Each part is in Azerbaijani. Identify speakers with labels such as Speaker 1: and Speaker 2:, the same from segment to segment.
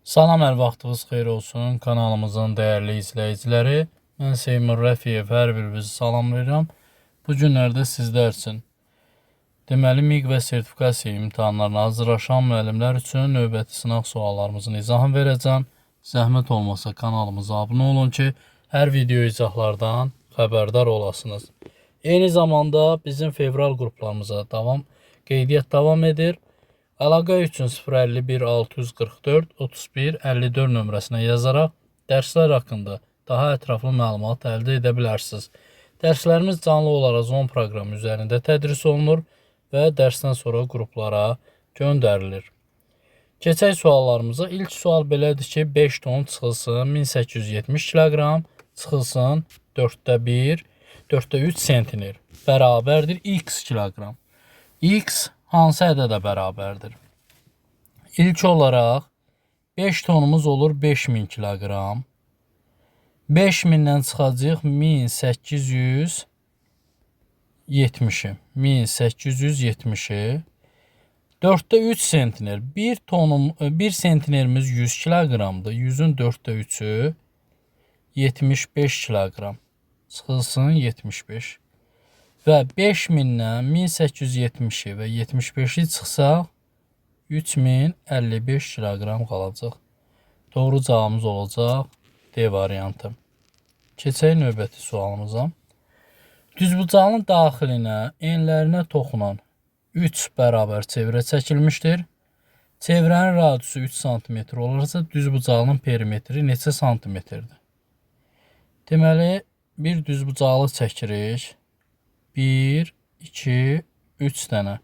Speaker 1: Salam, hər vaxtınız xeyir olsun kanalımızın dəyərli izləyiciləri. Mən Seymur Rəfiyev, hər birinizi salamlayıram. Bu günlərdə sizlər üçün deməli MİQ və sertifikasiya imtahanlarına hazırlaşan müəllimlər üçün növbəti sınaq suallarımızın izahını verəcəm. Zəhmət olmasa kanalımıza abunə olun ki, hər video izahlardan xəbərdar olasınız. Eyni zamanda bizim fevral qruplarımıza qeydiyyat davam edir. Əlaqə üçün 051 644 31 54 nömrəsinə yazaraq dərslər haqqında daha ətraflı məlumat əldə edə bilərsiniz. Dərslərimiz canlı olaraq Zoom proqramı üzərində tədris olunur və dərsdən sonra qruplara göndərilir. Keçək suallarımıza. İlk sual belədir ki, 5 ton çıxılsın 1870 kiloqram, çıxılsın 4-də 1, 4-də 3 sentner bərabərdir x kiloqram. X hansı ədədə bərabərdir? İlk olaraq 5 tonumuz olur 5000 kiloqram. 5000-dən çıxacaq 1870-i. 1870-i. 4-də 3 sentner. 1 sentnerimiz 100 kiloqramdır. 100-ün 4-də 3-ü 75 kiloqram. Çıxılsın 75. Və 5000-dən 1870-i və 75-i çıxsaq 3055 kiloqram qalacaq. Doğru cavabımız olacaq D variantı. Keçək növbəti sualımıza. Düzbucağın daxilinə enlərinə toxunan 3 bərabər çevrə çəkilmişdir. Çevrənin radiusu 3 sm olarsa düzbucağının perimetri neçə santimetrdir? Deməli, bir düzbucaqlı çəkirik. 1, 2, 3 dənə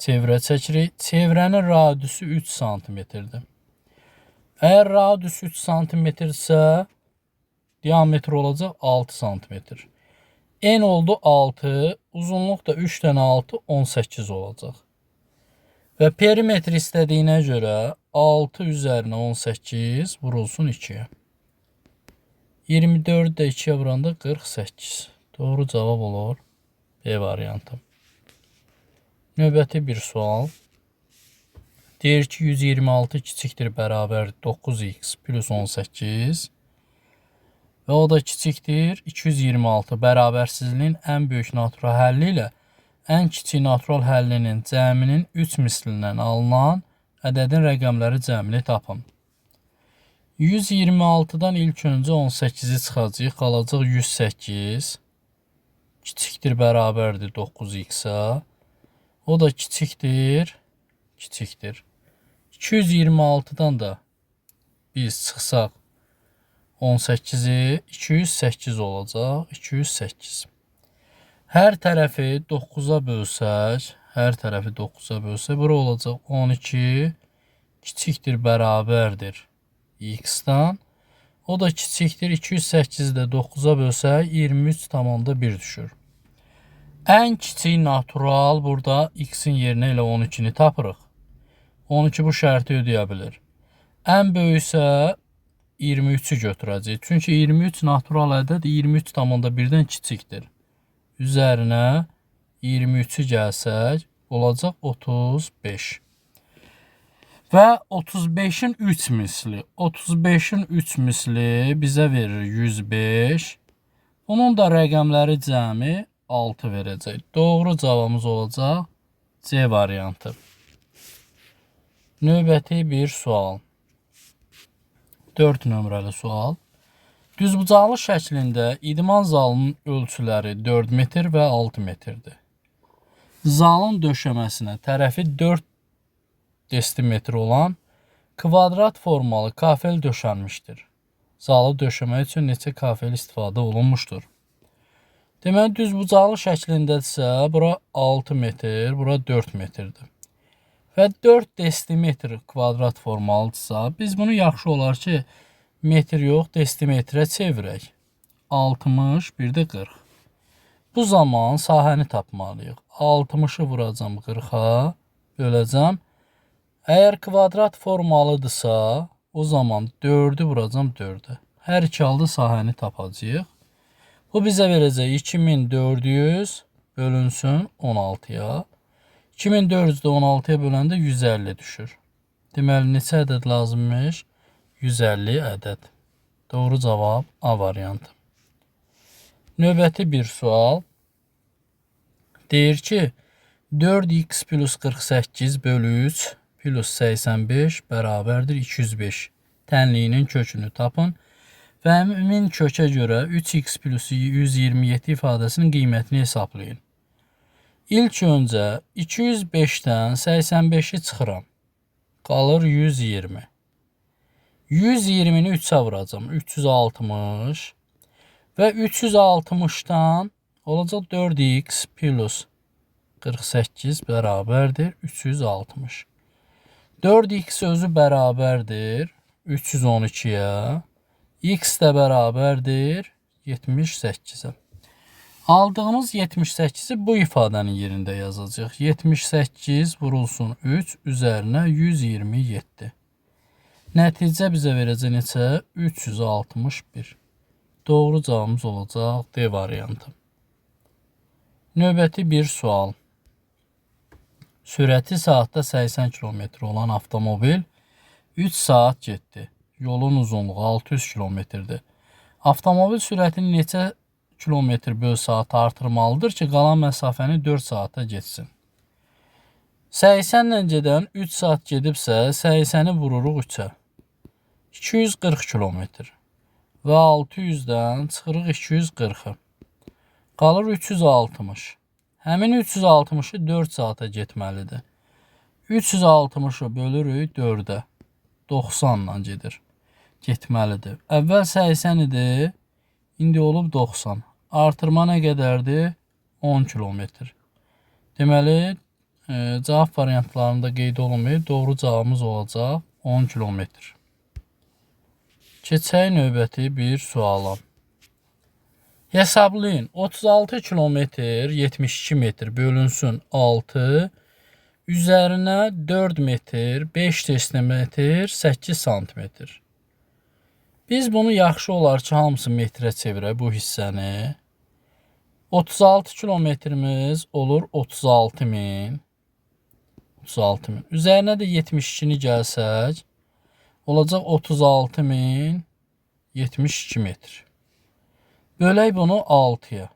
Speaker 1: çevrə çəkirik. Çevrənin radiusu 3 santimetrdir. Əgər radius 3 santimetrsə, diametr olacaq 6 santimetr. En oldu 6, uzunluq da 3 dənə 6, 18 olacaq. Və perimetr istədiyinə görə 6 üzərinə 18 vurulsun 2-yə. 24-ü də 2-yə vuranda 48. Doğru cavab olur B variantı. Növbəti bir sual. Deyir ki, 126 kiçikdir bərabər 9x plus 18 və o da kiçikdir 226 bərabərsizliyin ən böyük natural həlli ilə ən kiçik natural həllinin cəminin 3 mislindən alınan ədədin rəqəmləri cəmini tapın. 126-dan ilk öncə 18-i çıxacaq, qalacaq 108. Kiçikdir bərabərdir 9x-a. O da kiçikdir, kiçikdir. 226-dan da biz çıxsaq 18-i 208 olacaq. 208. Hər tərəfi 9-a bölsək, hər tərəfi 9-a bölsək, bura olacaq 12 kiçikdir bərabərdir x-dan. O da kiçikdir 208-i də 9-a bölsək 23,1 düşür. Ən kiçik natural burada x-in yerinə elə 12-ni tapırıq. 12 bu şərti ödəyə bilir. Ən böyük isə 23-ü götürəcəyik. Çünki 23 natural ədəd 23,1-dən kiçikdir. Üzərinə 23-ü gəlsək olacaq 35. Və 35-in 3 misli. 35-in 3 misli bizə verir 105. Bunun da rəqəmləri cəmi 6 verəcək. Doğru cavabımız olacaq C variantı. Növbəti bir sual. 4 nömrəli sual. Düzbucaqlı şəklində idman zalının ölçüləri 4 metr və 6 metrdir. Zalın döşəməsinə tərəfi 4 desimetr olan kvadrat formalı kafel döşənmişdir. Zalı döşəmək üçün neçə kafel istifadə olunmuşdur? Deməli, düzbucaqlı şəklindədirsə, bura 6 metr, bura 4 metrdir. Və 4 desimetr kvadrat formalıdırsa, biz bunu yaxşı olar ki, metr yox, desimetrə çevirək. 60, bir də 40. Bu zaman sahəni tapmalıyıq. 60-ı vuracam 40-a, böləcəm. Əgər kvadrat formalıdırsa, o zaman 4-ü vuracam 4-ə. Hər iki halda sahəni tapacağıq. Bu bizə verəcək 2400 bölünsün 16-ya. 2400 də 16-ya böləndə 150 düşür. Deməli, neçə ədəd lazımmış? 150 ədəd. Doğru cavab A variantı. Növbəti bir sual. Deyir ki, 4x plus 48 bölü 3 plus 85 bərabərdir 205. Tənliyinin kökünü tapın və həmin kökə görə 3x plus 127 ifadəsinin qiymətini hesablayın. İlk öncə 205-dən 85-i çıxıram. Qalır 120. 120-ni 3-ə vuracam. 360 və 360-dan olacaq 4x plus 48 bərabərdir 360. 4x özü bərabərdir 312-yə. X də bərabərdir 78-ə. Aldığımız 78-i bu ifadənin yerində yazacağıq. 78 vurulsun 3 üzərinə 127. Nəticə bizə verəcək neçə? 361. Doğru cavabımız olacaq D variantı. Növbəti bir sual. Sürəti saatda 80 km olan avtomobil 3 saat getdi. Yolun uzunluğu 600 kilometrdir. Avtomobil sürətini neçə kilometr böl saat artırmalıdır ki, qalan məsafəni 4 saata getsin? 80 ilə gedən 3 saat gedibsə, 80-i vururuq 3-ə. 240 kilometr. Və 600-dən çıxırıq 240-ı. Qalır 360. Həmin 360-ı 4 saata getməlidir. 360-ı bölürük 4-ə. 90 ilə gedir. Getməlidir. Əvvəl 80 idi, indi olub 90. Artırma nə qədərdir? 10 kilometr. Deməli, cavab variantlarında qeyd olunmayıb. Doğru cavabımız olacaq 10 kilometr. Keçək növbəti bir suala. Hesablayın. 36 kilometr 72 metr bölünsün 6 üzərinə 4 metr 5 desimetr 8 santimetr. Biz bunu yaxşı olar ki, hamısı metrə çevirək bu hissəni. 36 kilometrimiz olur 36.000. 36.000. Üzərinə də 72-ni gəlsək, olacaq 36.072 metr. Bölək bunu 6-ya.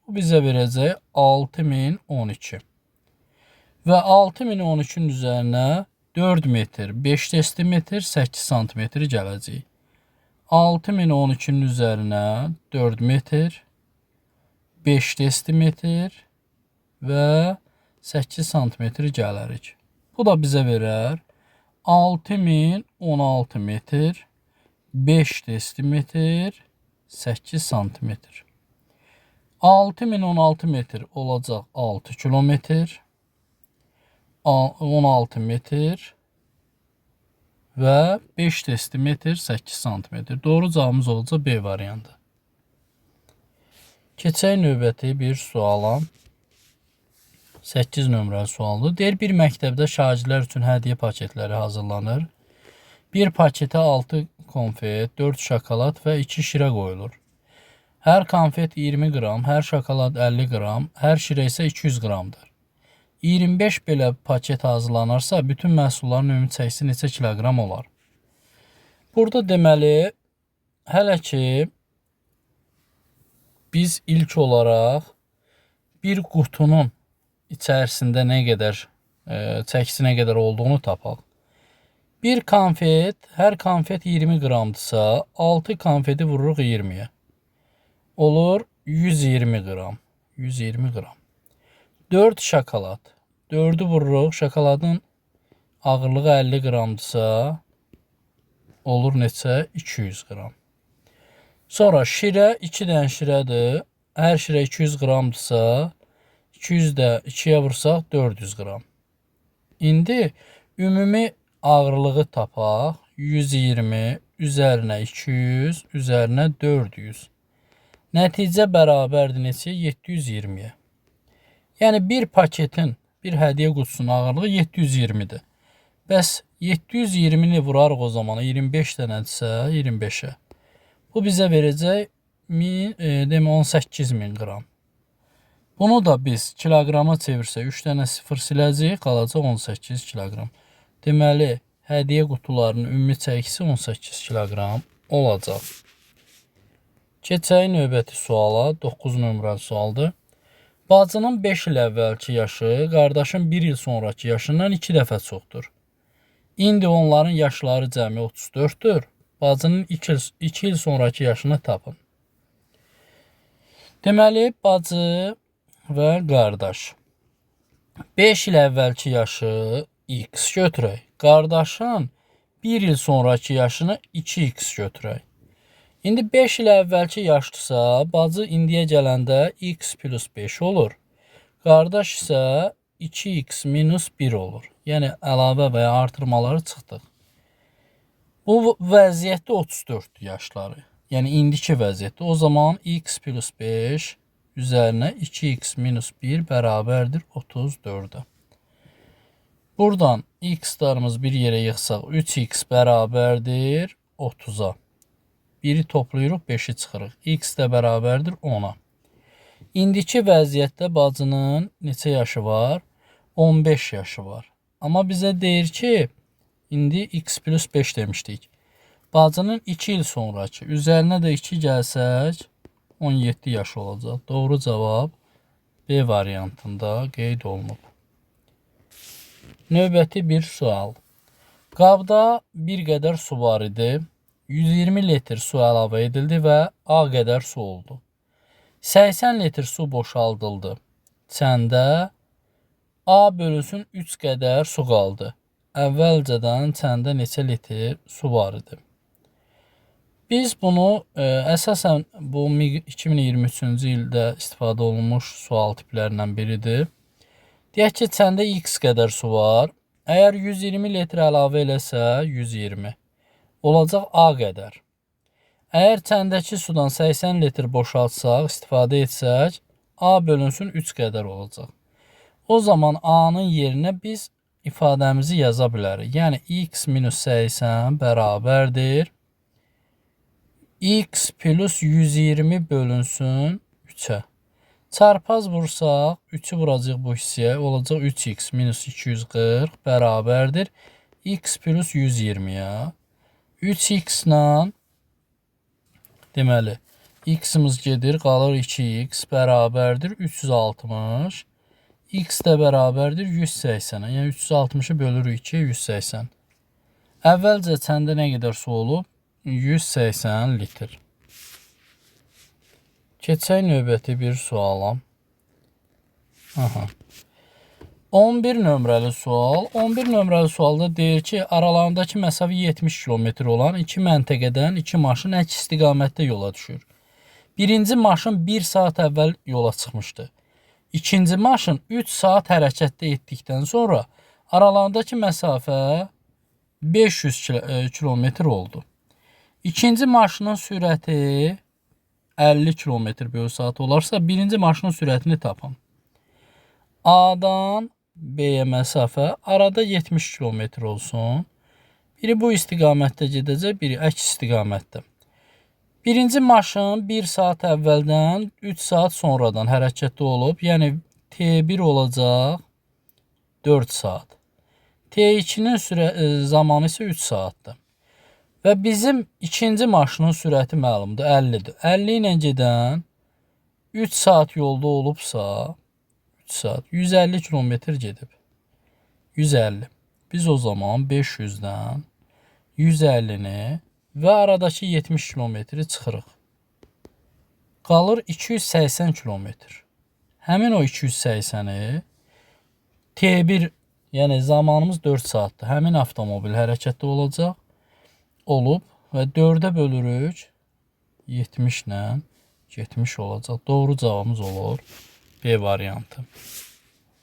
Speaker 1: Bu bizə verəcək 6012. Və 6012-nin üzərinə 4 metr, 5 desimetr, 8 santimetr gələcək. 6012-nin üzərinə 4 metr, 5 desimetr və 8 santimetr gələrik. Bu da bizə verər 6016 metr, 5 desimetr, 8 santimetr. 6016 metr olacaq 6 kilometr, 16 metr və 5 desimetr 8 santimetr. Doğru cavabımız olacaq B variantı. Keçək növbəti bir suala. 8 nömrəli sualdır. Deyir, bir məktəbdə şagirdlər üçün hədiyyə paketləri hazırlanır. Bir paketə 6 konfet, 4 şokolad və 2 şirə qoyulur. Hər konfet 20 qram, hər şokolad 50 qram, hər şirə isə 200 qramdır. 25 belə paket hazırlanarsa, bütün məhsulların ümumi çəkisi neçə kiloqram olar? Burada deməli, hələ ki biz ilk olaraq bir qutunun içərisində nə qədər çəkisi nə qədər olduğunu tapaq. Bir konfet, hər konfet 20 qramdırsa, 6 konfeti vururuq 20-yə. Olur 120 qram. 120 qram. 4 şokolad. 4-ü vururuq. Şokoladın ağırlığı 50 qramdırsa, olur neçə? 200 qram. Sonra şirə 2 dənə şirədir. Hər şirə 200 qramdırsa, 200 də 2-yə vursaq 400 qram. İndi ümumi ağırlığı tapaq. 120 üzərinə 200 üzərinə 400. Nəticə bərabərdir neçəyə? 720-yə. Yəni bir paketin, bir hədiyyə qutusunun ağırlığı 720-dir. Bəs 720-ni vurarıq o zaman 25 dənədirsə 25-ə. Bu bizə verəcək 18.000 qram. Bunu da biz kiloqrama çevirsək 3 dənə 0 siləcəyik, qalacaq 18 kiloqram. Deməli, Hədiyyə qutularının ümumi çəkisi 18 kiloqram olacaq. Keçək növbəti suala. 9 nömrəli sualdır. Bacının 5 il əvvəlki yaşı qardaşın 1 il sonrakı yaşından 2 dəfə çoxdur. İndi onların yaşları cəmi 34-dür. Bacının 2 il sonrakı yaşını tapın. Deməli, bacı və qardaş. 5 il əvvəlki yaşı x götürək. Qardaşın 1 il sonrakı yaşını 2x götürək. İndi 5 il əvvəlki yaşdırsa, bacı indiyə gələndə x plus 5 olur. Qardaş isə 2x minus 1 olur. Yəni, əlavə və ya artırmaları çıxdıq. Bu vəziyyətdə 34 yaşları. Yəni, indiki vəziyyətdə. O zaman x plus 5 üzərinə 2x minus 1 bərabərdir 34-ə. Buradan x-larımız bir yerə yığsaq 3x bərabərdir 30-a. 1-i toplayırıq, 5-i çıxırıq. X də bərabərdir 10-a. İndiki vəziyyətdə bacının neçə yaşı var? 15 yaşı var. Amma bizə deyir ki, indi x plus 5 demişdik. Bacının 2 il sonrakı, üzərinə də 2 gəlsək, 17 yaşı olacaq. Doğru cavab B variantında qeyd olunub. Növbəti bir sual. Qabda bir qədər su var idi. 120 litr su əlavə edildi və A qədər su oldu. 80 litr su boşaldıldı. Çəndə A bölünsün 3 qədər su qaldı. Əvvəlcədən çəndə neçə litr su var idi? Biz bunu əsasən bu 2023-cü ildə istifadə olunmuş sual tiplərindən biridir. Deyək ki, çəndə x qədər su var. Əgər 120 litr əlavə eləsə 120. Olacaq A qədər. Əgər çəndəki sudan 80 litr boşaltsaq, istifadə etsək, A bölünsün 3 qədər olacaq. O zaman A-nın yerinə biz ifadəmizi yaza bilərik. Yəni, x minus 80 bərabərdir. X plus 120 bölünsün 3-ə. Çarpaz vursaq, 3-ü vuracaq bu hissəyə. Olacaq 3x minus 240 bərabərdir. X plus 120-yə. 3x ilə deməli, x-imiz gedir, qalır 2x bərabərdir 360. X də bərabərdir 180-ə. Yəni 360-ı bölürük 2-yə 180. Əvvəlcə çəndə nə qədər su olub? 180 litr. Keçək növbəti bir suala. Aha. 11 nömrəli sual. 11 nömrəli sualda deyir ki, aralarındakı məsafə 70 km olan iki məntəqədən iki maşın əks istiqamətdə yola düşür. Birinci maşın 1 saat əvvəl yola çıxmışdı. İkinci maşın 3 saat hərəkətdə etdikdən sonra aralarındakı məsafə 500 kilometr oldu. İkinci maşının sürəti 50 km bölü saat olarsa, birinci maşının sürətini tapın. A-dan B-yə məsafə arada 70 km olsun. Biri bu istiqamətdə gedəcək, biri əks istiqamətdə. Birinci maşın 1 saat əvvəldən 3 saat sonradan hərəkətdə olub. Yəni T1 olacaq 4 saat. T2-nin zamanı isə 3 saatdır. Və bizim ikinci maşının sürəti məlumdur, 50-dir. 50 ilə gedən 3 saat yolda olubsa, 3 saat 150 kilometr gedib. 150. Biz o zaman 500-dən 150-ni və aradakı 70 kilometri çıxırıq. Qalır 280 kilometr. Həmin o 280-i T1, yəni zamanımız 4 saatdır. Həmin avtomobil hərəkətdə olacaq. Olub və 4-ə bölürük 70 ilə 70 olacaq. Doğru cavabımız olur B variantı.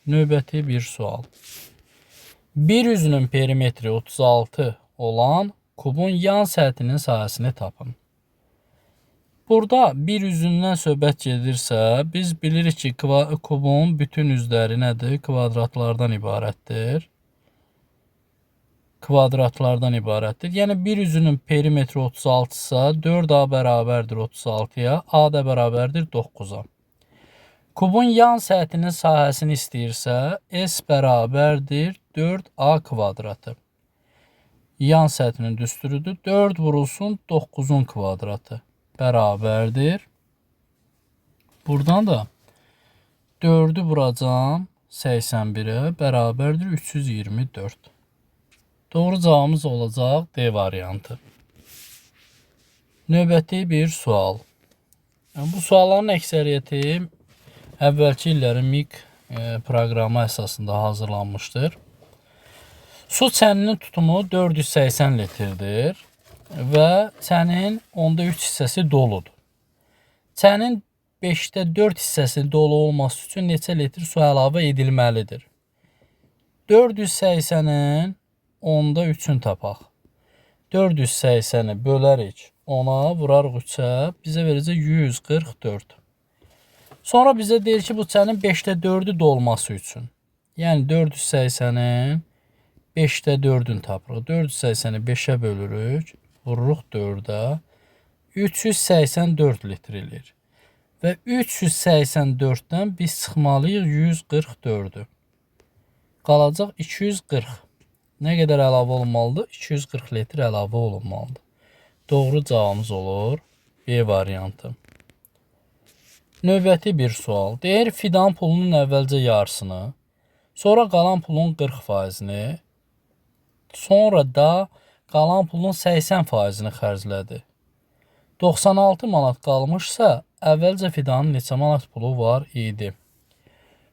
Speaker 1: Növbəti bir sual. Bir üzünün perimetri 36 olan kubun yan səthinin sahəsini tapın. Burada bir üzündən söhbət gedirsə, biz bilirik ki, kubun bütün üzləri nədir? Kvadratlardan ibarətdir. Kvadratlardan ibarətdir. Yəni bir üzünün perimetri 36 ise 4A bərabərdir 36-ya, A da bərabərdir 9-a. Kubun yan səthinin sahəsini istəyirsə, S bərabərdir 4A kvadratı. Yan səthinin düsturudur. 4 vurulsun 9-un kvadratı bərabərdir. Buradan da 4-ü vuracağam 81-ə bərabərdir 324. Doğru cavabımız olacaq D variantı. Növbəti bir sual. Bu sualların əksəriyyəti əvvəlki illərin MİQ proqramı əsasında hazırlanmışdır. Su çəninin tutumu 480 litrdir və çənin 3/10 hissəsi doludur. Çənin 4/5 hissəsi dolu olması üçün neçə litr su əlavə edilməlidir? 480-in 3/10-ünü tapaq. 480-i bölərik 10-a, vurarıq 3-ə, bizə verəcək 144. Sonra bizə deyir ki, bu çənin 4/5-ü dolması üçün. Yəni 480-in 4/5-ünü tapırıq. 480-i 5-ə bölürük, vururuq 4-ə. 384 litr eləyir. Və 384-dən biz çıxmalıyıq 144-ü. Qalacaq 240. Nə qədər əlavə olunmalıdır? 240 litr əlavə olunmalıdır. Doğru cavabımız olur B variantı. Növbəti bir sual. Deyir, fidan pulunun əvvəlcə yarısını, sonra qalan pulun 40%-ni, sonra da qalan pulun 80%-ni xərclədi. 96 manat qalmışsa, əvvəlcə fidanın neçə manat pulu var idi?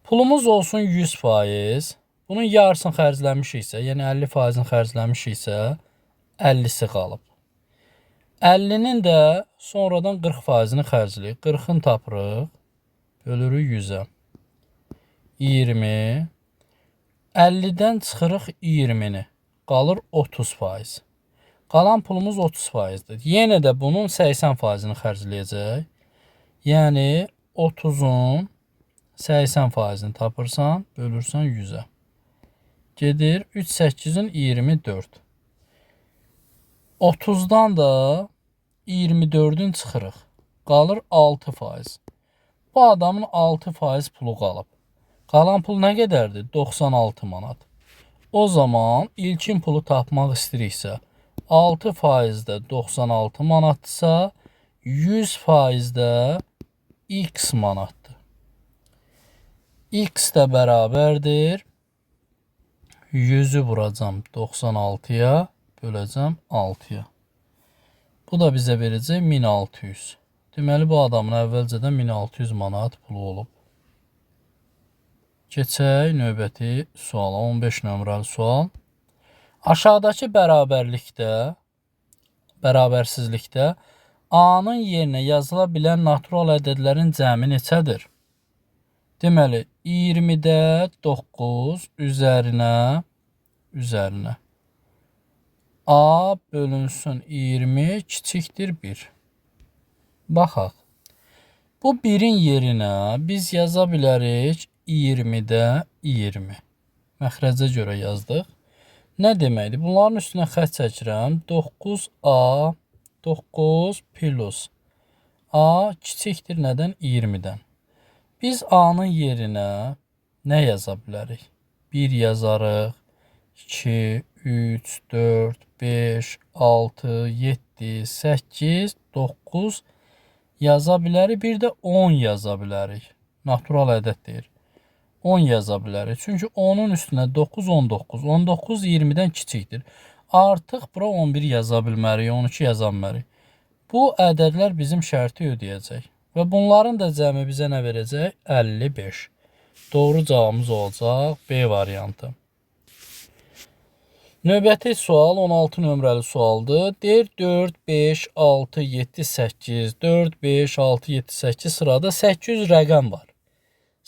Speaker 1: Pulumuz olsun 100%. Bunun yarısını xərcləmişiksə, yəni 50%-ni xərcləmişiksə, 50-si qalıb. 50-nin də sonradan 40%-ni xərcləyik. 40-ını tapırıq, bölürük 100-ə. 20. 50-dən çıxırıq 20-ni. Qalır 30%. Qalan pulumuz 30%-dir. Yenə də bunun 80%-ni xərcləyəcək. Yəni 30-un 80%-ni tapırsan, bölürsən 100-ə. Gedir 3 8-in 24. 30-dan da 24-ün çıxırıq. Qalır 6%. Bu adamın 6% pulu qalıb. Qalan pul nə qədərdir? 96 manat. O zaman ilkin pulu tapmaq istəyiriksə, 6% də 96 manatdırsa, 100% də x manatdır. X də bərabərdir. 100-ü vuracam 96-ya, böləcəm 6-ya. Bu da bizə verəcək 1600. Deməli, bu adamın əvvəlcədən 1600 manat pulu olub. Keçək növbəti suala, 15 nömrəli sual. Aşağıdakı bərabərsizlikdə A-nın yerinə yazıla bilən natural ədədlərin cəmi neçədir? Deməli, 20-də 9 üzərinə A bölünsün 20 kiçikdir 1. Baxaq. Bu 1-in yerinə biz yaza bilərik 20-də 20. Məxrəcə görə yazdıq. Nə deməkdir? Bunların üstünə xətt çəkirəm. 9A 9 plus A kiçikdir nədən? 20-dən. Biz A-nın yerinə nə yaza bilərik? 1 yazarıq, 2, 3, 4, 5, 6, 7, 8, 9 yaza bilərik. Bir də 10 yaza bilərik. Natural ədəd deyir. 10 yaza bilərik. Çünki 10-un üstünə 9, 19. 19 20-dən kiçikdir. Artıq bura 11 yaza bilmərik, 12 yaza bilmərik. Bu ədədlər bizim şərti ödəyəcək. Və bunların da cəmi bizə nə verəcək? 55. Doğru cavabımız olacaq B variantı. Növbəti sual 16 nömrəli sualdır. Deyir 4, 5, 6, 7, 8. 4, 5, 6, 7, 8 sırada 800 rəqəm var.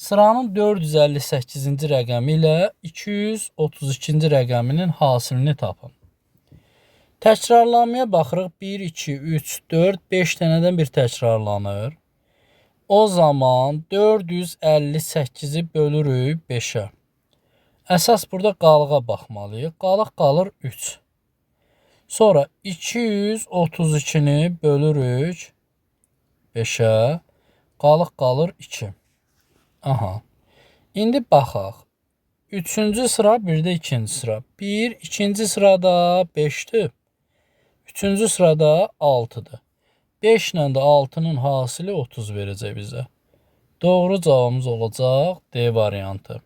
Speaker 1: Sıranın 458-ci rəqəmi ilə 232-ci rəqəminin hasilini tapın. Təkrarlanmaya baxırıq. 1, 2, 3, 4, 5 dənədən bir təkrarlanır. O zaman 458-i bölürük 5-ə. Əsas burada qalığa baxmalıyıq. Qalıq qalır 3. Sonra 232-ni bölürük 5-ə. Qalıq qalır 2. Aha. İndi baxaq. Üçüncü sıra, bir də ikinci sıra. 1, ikinci sırada 5-dir. Üçüncü sırada 6-dır. 5 ilə də 6-nın hasili 30 verəcək bizə. Doğru cavabımız olacaq D variantı.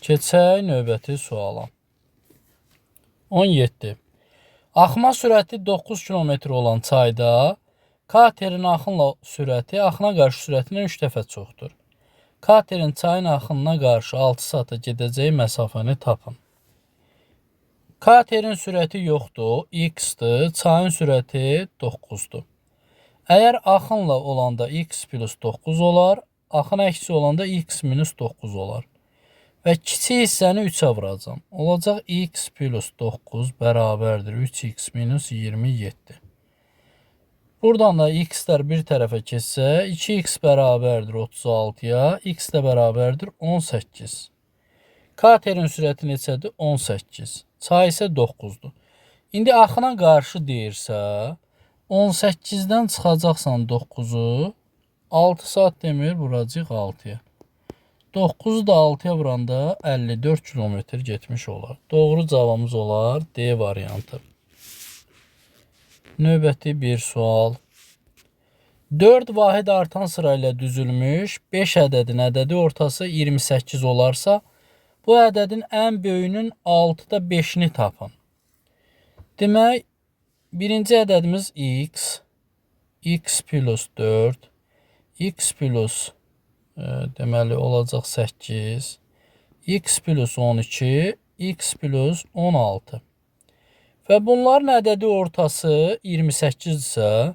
Speaker 1: Keçək növbəti suala. 17. Axma sürəti 9 km olan çayda katerin axınla sürəti axına qarşı sürətindən 3 dəfə çoxdur. Katerin çayın axınına qarşı 6 saata gedəcəyi məsafəni tapın. Katerin sürəti yoxdur, x-dir, çayın sürəti 9-dur. Əgər axınla olanda x plus 9 olar, axın əksi olanda x minus 9 olar. Və kiçik hissəni 3-ə vuracam. Olacaq x plus 9 bərabərdir 3x minus 27. Buradan da x-lər bir tərəfə keçsə, 2x bərabərdir 36-ya, x də bərabərdir 18. Katerin sürəti neçədir? 18. Çay isə 9-dur. İndi axına qarşı deyirsə, 18-dən çıxacaqsan 9-u, 6 saat demir, vuracaq 6-ya. 9-u da 6-ya vuranda 54 kilometr getmiş olar. Doğru cavabımız olar D variantı. Növbəti bir sual. 4 vahid artan sırayla düzülmüş 5 ədədin ədədi ortası 28 olarsa, bu ədədin ən böyüyünün 6-da 5-ini tapın. Demək, birinci ədədimiz x, x plus 4, x plus deməli olacaq 8, x plus 12, x plus 16. Və bunların ədədi ortası 28 isə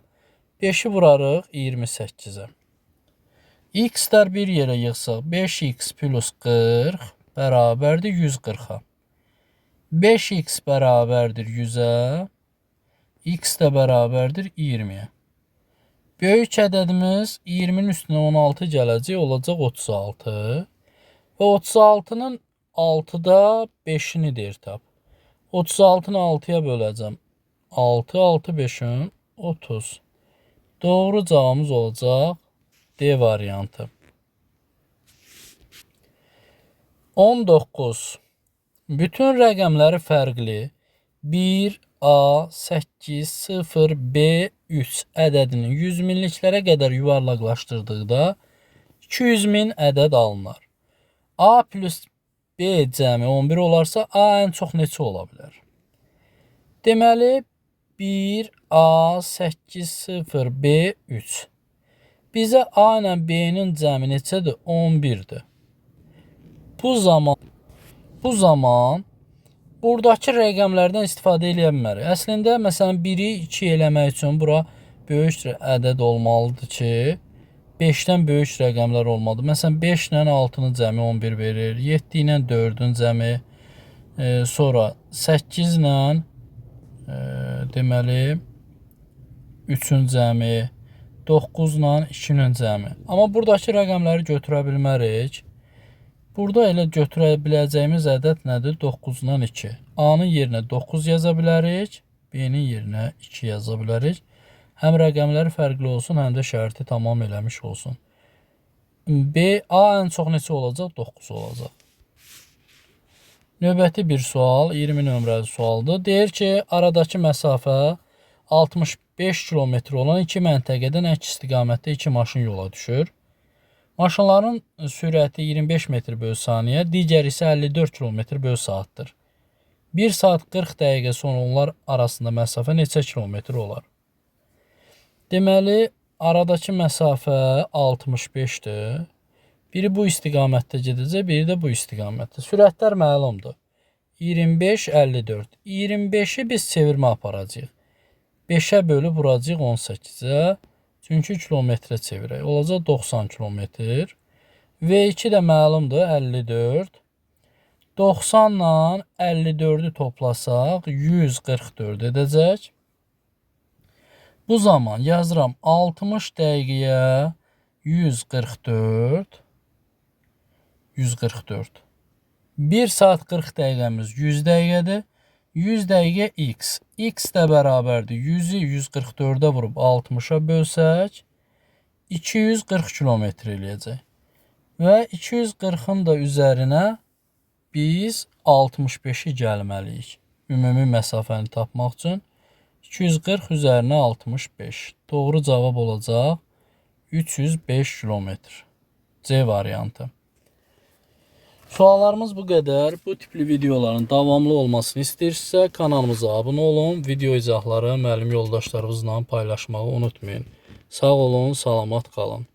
Speaker 1: 5-i vurarıq 28-ə. X-lər bir yerə yığsaq 5x plus 40 bərabərdir 140-a. 5x bərabərdir 100-ə, x də bərabərdir 20-yə. Böyük ədədimiz 20-nin üstünə 16 gələcək, olacaq 36. Və 36-nın 6-da 5-ini deyir tap. 36-nı 6-ya böləcəm. 6, 6, 5-ün 30. Doğru cavabımız olacaq D variantı. 19. Bütün rəqəmləri fərqli 1, A, 8, 0, B, 3 ədədini 100 minliklərə qədər yuvarlaqlaşdırdıqda 200 min ədəd alınar. A plus B cəmi 11 olarsa, A ən çox neçə ola bilər? Deməli, 1, A, 8, 0, B, 3. Bizə A ilə B-nin cəmi neçədir? 11-dir. Bu zaman buradakı rəqəmlərdən istifadə eləyə bilmərik. Əslində, məsələn, 1-i 2 eləmək üçün bura böyük ədəd olmalıdır ki, 5-dən böyük rəqəmlər olmalıdır. Məsələn, 5 ilə 6-nın cəmi 11 verir, 7 ilə 4-ün cəmi, sonra 8 ilə deməli 3-ün cəmi, 9 ilə 2-nin cəmi. Amma buradakı rəqəmləri götürə bilmərik. Burada elə götürə biləcəyimiz ədəd nədir? 9 ilə 2. A-nın yerinə 9 yaza bilərik, B-nin yerinə 2 yaza bilərik. Həm rəqəmləri fərqli olsun, həm də şərti tamam eləmiş olsun. B, A ən çox neçə olacaq? 9 olacaq. Növbəti bir sual, 20 nömrəli sualdır. Deyir ki, aradakı məsafə 65 kilometr olan iki məntəqədən əks istiqamətdə iki maşın yola düşür. Maşınların sürəti 25 metr bölü saniyə, digəri isə 54 km bölü saatdır. 1 saat 40 dəqiqə sonra onlar arasında məsafə neçə kilometr olar? Deməli, aradakı məsafə 65-dir. Biri bu istiqamətdə gedəcək, biri də bu istiqamətdə. Sürətlər məlumdur. 25, 54. 25-i biz çevirmə aparacağıq. 5-ə bölüb vuracağıq 18-ə. Çünki kilometrə çevirək. Olacaq 90 kilometr. V2 də məlumdur, 54. 90 ilə 54-ü toplasaq 144 edəcək. Bu zaman yazıram 60 dəqiqəyə 144. 144. 1 saat 40 dəqiqəmiz 100 dəqiqədir. 100 dəqiqə x. X də bərabərdir. 100-ü 144-ə vurub 60-a bölsək 240 kilometr eləyəcək. Və 240-ın da üzərinə Biz 65-i gəlməliyik. Ümumi məsafəni tapmaq üçün 240 üzərinə 65. Doğru cavab olacaq 305 kilometr. C variantı. Suallarımız bu qədər. Bu tipli videoların davamlı olmasını istəyirsinizsə kanalımıza abunə olun. Video izahları müəllim yoldaşlarınızla paylaşmağı unutmayın. Sağ olun, salamat qalın.